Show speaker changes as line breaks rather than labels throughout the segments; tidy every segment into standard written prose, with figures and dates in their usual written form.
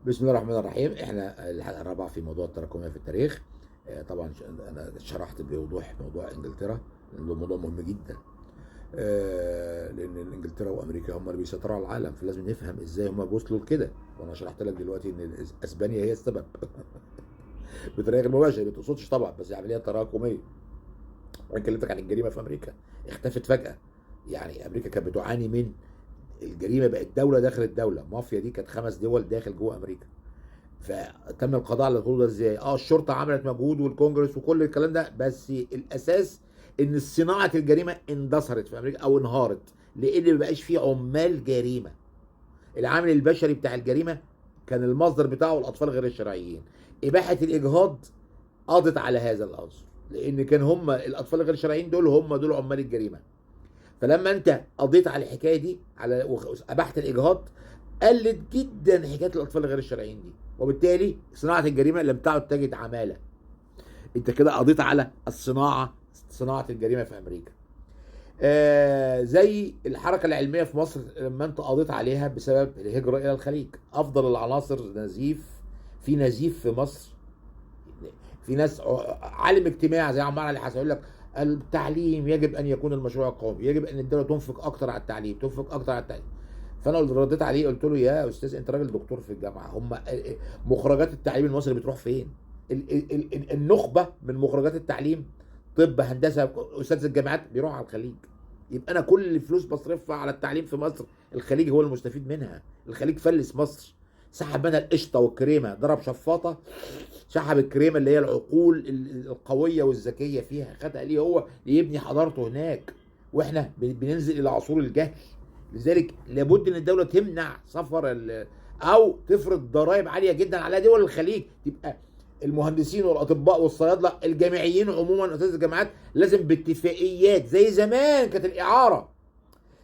بسم الله الرحمن الرحيم. احنا الحلقة الرابعة في موضوع التراكميه في التاريخ. طبعا انا شرحت بوضوح موضوع انجلترا لانه موضوع مهم جدا، لان انجلترا وامريكا هم اللي بيسيطروا على العالم، فلازم نفهم ازاي هم وصلوا لكده. وانا شرحت لك دلوقتي ان اسبانيا هي السبب بطريقة غير مباشرة، ما تقصدش طبعا، بس عملية تراكمية. وانا كلمتك عن الجريمة في امريكا، اختفت فجاة. يعني امريكا كانت بتعاني من الجريمة، بقت دولة داخل الدولة، مافيا دي كانت 5 دول داخل جوه امريكا. فتم القضاء على الخطوط ده ازاي؟ الشرطة عملت مجهود والكونجرس وكل الكلام ده، بس الاساس ان صناعة الجريمة اندثرت في امريكا او انهارت، لان ما بقاش فيه عمال جريمة. العامل البشري بتاع الجريمة كان المصدر بتاعه الاطفال غير الشرعيين. اباحه الاجهاض قضت على هذا العنصر، لان كان هم الاطفال غير الشرعيين دول هم دول عمال الجريمة. فلما انت قضيت على الحكاية دي، على اباحه الاجهاض، قلت جدا حكاية الاطفال غير الشرعيين دي، وبالتالي صناعة الجريمة لم تعد تجد عماله. انت كده قضيت على الصناعة، صناعة الجريمة في امريكا. زي الحركة العلمية في مصر لما انت قضيت عليها بسبب الهجرة الى الخليج. افضل العناصر نزيف، في نزيف في مصر، في ناس عالم اجتماع زي عمار علي حسن يقول لك التعليم يجب ان يكون المشروع القومي، يجب ان الدولة تنفق اكتر على التعليم، تنفق اكتر على التعليم. فانا رديت عليه قلت له يا استاذ انت راجل دكتور في الجامعة، هم مخرجات التعليم المصري بتروح فين؟ النخبة من مخرجات التعليم، طب، هندسة، استاذ الجامعات، بيروح على الخليج. يبقى انا كل الفلوس بصرفها على التعليم في مصر، الخليج هو المستفيد منها. الخليج فلس مصر، سحب منها القشطه والكريمه، ضرب شفاطه، سحب الكريمة اللي هي العقول القوية والذكيه فيها، خدها ليه هو ليبني حضارته هناك، واحنا بننزل الى عصور الجهل. لذلك لابد ان الدولة تمنع سفر او تفرض ضرائب عالية جدا على دول الخليج. تبقى المهندسين والاطباء والصيادله الجامعيين عموما اساتذة الجامعات لازم باتفاقيات زي زمان كانت الاعارة.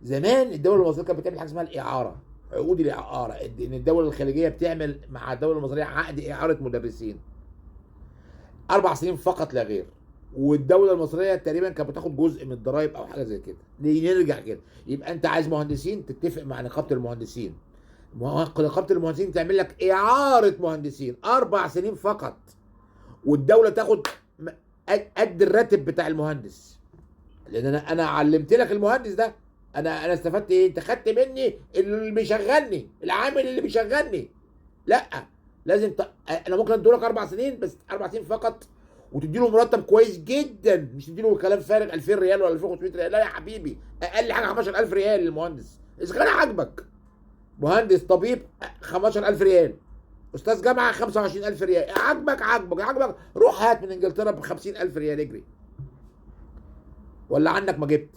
زمان الدولة المصرية كانت بتعمل حاجة اسمها الاعارة، عقود الاعارة، ان الدولة الخليجية بتعمل مع الدولة المصرية عقد اعاره مدرسين 4 سنين فقط لا غير، والدولة المصرية تقريبا كانت بتاخد جزء من الضرايب او حاجة زي كده. نرجع كده، يبقى انت عايز مهندسين تتفق مع نقابة المهندسين، نقابة المهندسين تعمل لك اعاره مهندسين 4 سنين فقط، والدولة تاخد قد الراتب بتاع المهندس، لان انا علمت لك المهندس ده، انا استفدت ايه؟ انت خدت مني اللي بيشغلني، العامل اللي بيشغلني. لا لازم انا ممكن اديلك 4 سنين بس، 4 سنين فقط، وتديله مرتب كويس جدا، مش تديله كلام فارغ 2000 ريال ولا 2500 ريال، لا يا حبيبي، اقل حاجة 15000 ريال للمهندس. اذا كان عاجبك مهندس طبيب 15000 ريال، استاذ جامعه 25000 ريال، عاجبك عاجبك عاجبك، روح هات من انجلترا ب 50000 ريال، اجري ولا عنك ما جبت.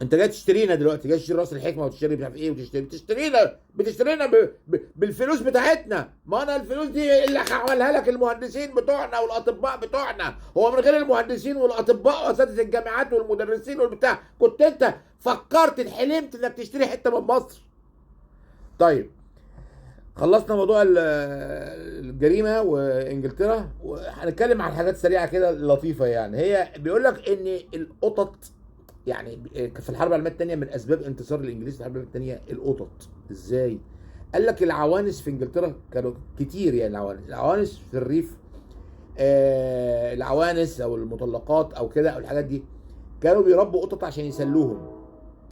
انت جاي تشترينا دلوقتي، جاي تشتري راس الحكمة وتشتري مش عارف ايه، وتشتري بتشترينا بالفلوس بتاعتنا. ما انا الفلوس دي اللي هعملها لك المهندسين بتوعنا والاطباء بتوعنا، هو من غير المهندسين والاطباء واساتذه الجامعات والمدرسين والبتاع كنت انت فكرت حلمت انك تشتري حتة من مصر؟ طيب خلصنا موضوع الجريمة وانجلترا، وهنتكلم عن حاجات سريعة كده لطيفة. يعني هي بيقول لك ان القطط، يعني في الحرب العالمية الثانية من اسباب انتصار الانجليز في الحرب العالمية الثانية القطط. ازاي؟ قال لك العوانس في انجلترا كانوا كتير، يعني العوانس في الريف، العوانس او المطلقات او كده او الحاجات دي، كانوا بيربوا قطط عشان يسلوهم.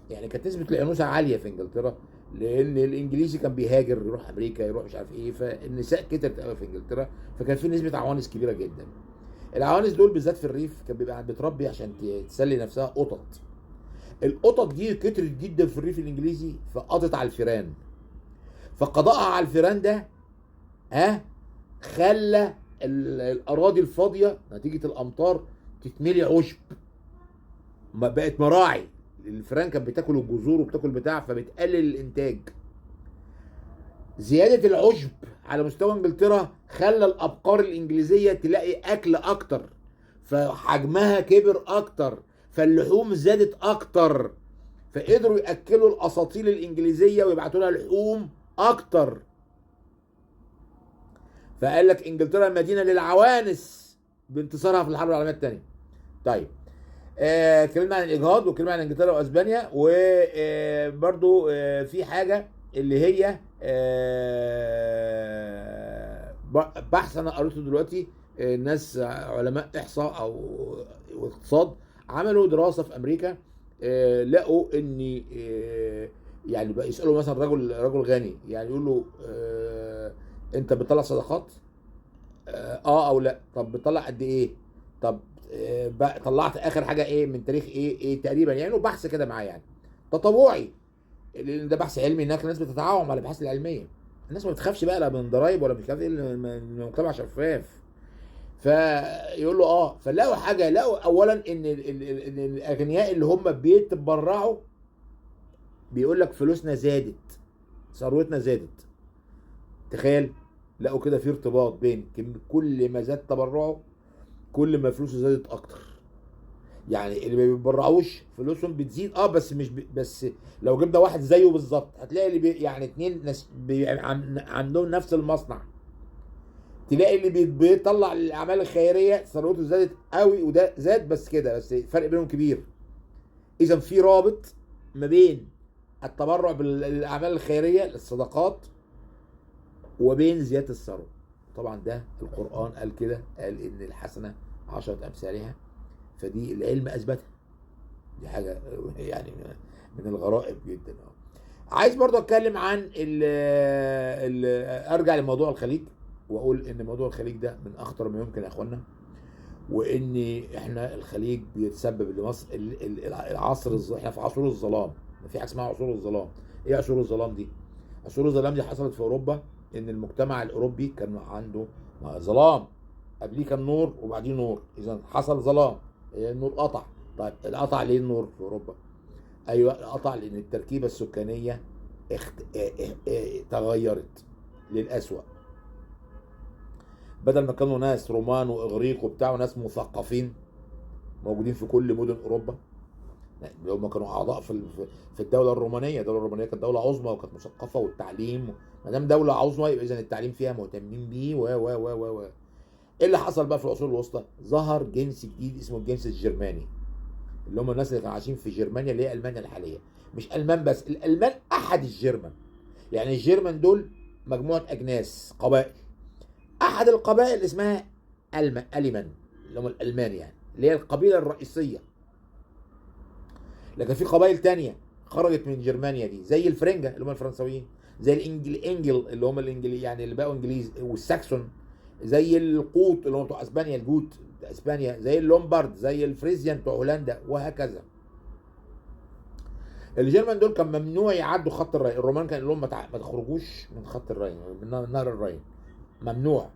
يعني كانت نسبه الانوثة عالية في انجلترا، لان الانجليزي كان بيهاجر يروح امريكا يروح مش عارف ايه، فالنساء كترت قوي في انجلترا، فكان في نسبه عوانس كبيرة جدا. العوانس دول بالذات في الريف كان بيبقى بتربي عشان تسلي نفسها قطط. القطط دي كترت جدا في الريف الانجليزي، فقضت على الفيران. فقضاءها على الفيران ده خلى الاراضي الفاضيه نتيجة الامطار تتملي عشب، بقت مراعي. الفيران كانت بتاكل الجذور وبتاكل بتاع، فبتقلل الانتاج. زيادة العشب على مستوى انجلترا خلى الابقار الانجليزية تلاقي اكل اكتر، فحجمها كبر اكتر، فاللحوم زادت اكتر، فقدروا ياكلوا الاساطيل الانجليزية ويبعتوا لها لحوم اكتر. فقال لك انجلترا مدينة للعوانس بانتصارها في الحرب العالمية الثانية. طيب اتكلمنا عن الاجهاض واتكلمنا عن انجلترا واسبانيا، وبرده في حاجة اللي هي بحث انا قريته دلوقتي، ناس علماء احصاء او اقتصاد عملوا دراسة في امريكا، لقوا ان يعني بقى يسالوا مثلا رجل غني، يعني يقول له انت بتطلع صدقات؟ او لا. طب بتطلع قد ايه؟ طب طلعت اخر حاجة ايه من تاريخ ايه ايه تقريبا يعني، وبحث كده معاه يعني تطوعي، لان ده بحث علمي، هناك الناس بتتعاون على الابحاث العلمية، الناس ما بتخافش بقى لا من ضرايب ولا مش عارف ايه، المجتمع شفاف. فيقول له فلقوا حاجة، لقوا اولا ان الاغنياء اللي هم بيتبرعوا بيقول لك فلوسنا زادت، ثروتنا زادت. تخيل، لقوا كده في ارتباط بين كل ما زاد تبرعه كل ما فلوسه زادت اكتر. يعني اللي ما بيتبرعوش فلوسهم بتزيد، بس مش بس لو جبنا واحد زيه بالظبط هتلاقي اللي يعني اتنين ناس عندهم نفس المصنع، تلاقي اللي بيطلع الاعمال الخيرية ثروته زادت قوي وده زاد بس كده، بس الفرق بينهم كبير. اذا في رابط ما بين التبرع بالاعمال الخيرية للصدقات وبين زيادة الثروة. طبعا ده القران قال كده، قال ان الحسنة 10 امثالها، فدي العلم اثبتها، دي حاجة يعني من الغرائب جدا. عايز برضو اتكلم عن ال ارجع لموضوع الخليج واقول ان موضوع الخليج ده من اخطر ما يمكن يا اخوانا، وان احنا الخليج بيتسبب لمصر العصر، احنا في عصور الظلام، في حاجة اسمها عصور الظلام. ايه عصور الظلام دي؟ عصور الظلام دي حصلت في اوروبا، ان المجتمع الاوروبي كان عنده ظلام، قبليه كان نور وبعديه نور، اذا حصل ظلام، النور قطع. طيب القطع ليه النور في اوروبا؟ ايوه قطع لان التركيبة السكانية تغيرت للأسوأ. بدل ما كانوا ناس رومان واغريق وبتاع وناس مثقفين موجودين في كل مدن اوروبا، هم كانوا اعضاء في الدولة الرومانية. الدولة الرومانية كانت دولة عظمى وكانت مثقفة، والتعليم ما دام دولة عظمى يبقى اذا التعليم فيها مهتمين بيه و و و و و ايه اللي حصل بقى في العصور الوسطى؟ ظهر جنس جديد اسمه الجنس الجرماني، اللي هم الناس اللي كانوا عايشين في جرمانيا اللي هي المانيا الحالية. مش المان بس، الالمان احد ال German، يعني ال German دول مجموعة اجناس قبائل، احد القبائل اسمها ألمان اللي هم الالمان يعني، اللي هي القبيلة الرئيسية. لكن في قبائل تانية خرجت من جرمانيا دي، زي الفرنجة اللي هم الفرنساويين، زي الانجل اللي هم الانجلي يعني اللي بقوا انجليز، والساكسون، زي القوط اللي هم بتوع اسبانيا، الجوت بتوع اسبانيا، زي اللومبارد، زي ال Frisian بتوع هولندا، وهكذا. ال German دول كان ممنوع يعدوا خط الراين، الرومان كان لهم ما تخرجوش من خط الراين، من نهر الراين، ممنوع.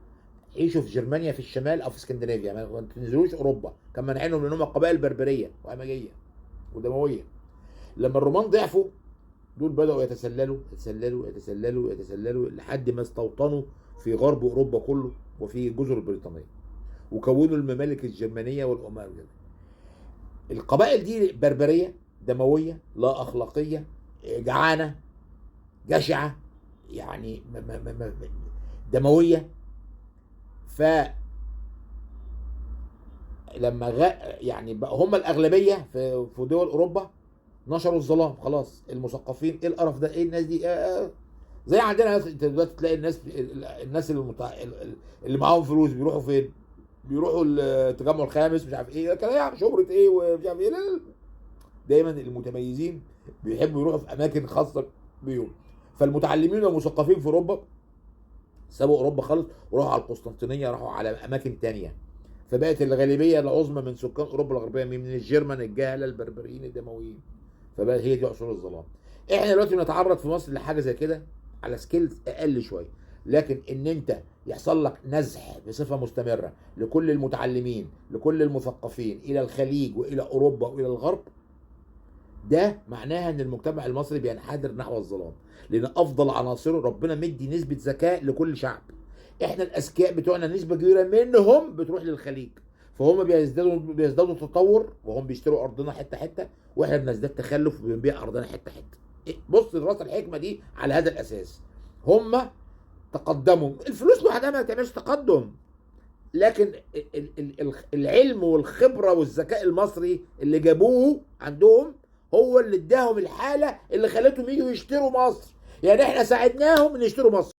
عيشوا في جرمانيا في الشمال او في اسكندنافيا، ما تنزلوش اوروبا، كان مانعينهم لان هم قبائل بربرية وهمجيه ودمويه. لما الرومان ضعفوا دول بدأوا يتسللوا يتسللوا يتسللوا يتسللوا لحد ما استوطنوا في غرب اوروبا كله وفي الجزر البريطانية، وكونوا الممالك الجرمانيه والامم. القبائل دي بربرية دموية لا اخلاقية، جعانة جشعه، يعني دموية. ف لما يعني بقى هم الاغلبية في دول اوروبا، نشروا الظلام خلاص. المثقفين ايه القرف ده، ايه الناس دي، زي عندنا انت دلوقتي تلاقي الناس اللي معاهم فلوس بيروحوا فين؟ بيروحوا التجمع الخامس، مش عارف ايه كان يعني شهرة ايه ومش عارف ايه. دايما المتميزين بيحبوا يروحوا في اماكن خاصة بيهم. فالمتعلمين والمثقفين في اوروبا سابوا اوروبا خالص وراحوا على القسطنطينية، راحوا على اماكن تانية. فبقت الغالبية العظمى من سكان اوروبا الغربية من الجرمان الجهلة البربريين الدمويين. فبقت هي دي عصور الظلام. احنا دلوقتي بنتعرض في مصر لحاجة زي كده على scales اقل شوية، لكن ان انت يحصل لك نزح بصفة مستمرة لكل المتعلمين لكل المثقفين الى الخليج والى اوروبا والى الغرب، ده معناها ان المجتمع المصري بينحدر نحو الظلام. لان افضل عناصره ربنا مدي نسبه ذكاء لكل شعب، احنا الاذكياء بتوعنا نسبه كبيرة منهم بتروح للخليج، فهم بيزدادوا تطور وهم بيشتروا ارضنا حتة حتة، واحنا بنزداد تخلف وبنبيع ارضنا حتة حتة. بص دراسة الحكمة دي على هذا الاساس. هم تقدموا، الفلوس لوحدها ما تعملش تقدم، لكن العلم والخبرة والذكاء المصري اللي جابوه عندهم هو اللي اداهم الحالة اللي خلتهم يجوا يشتروا مصر. يعني احنا ساعدناهم ان يشتروا مصر.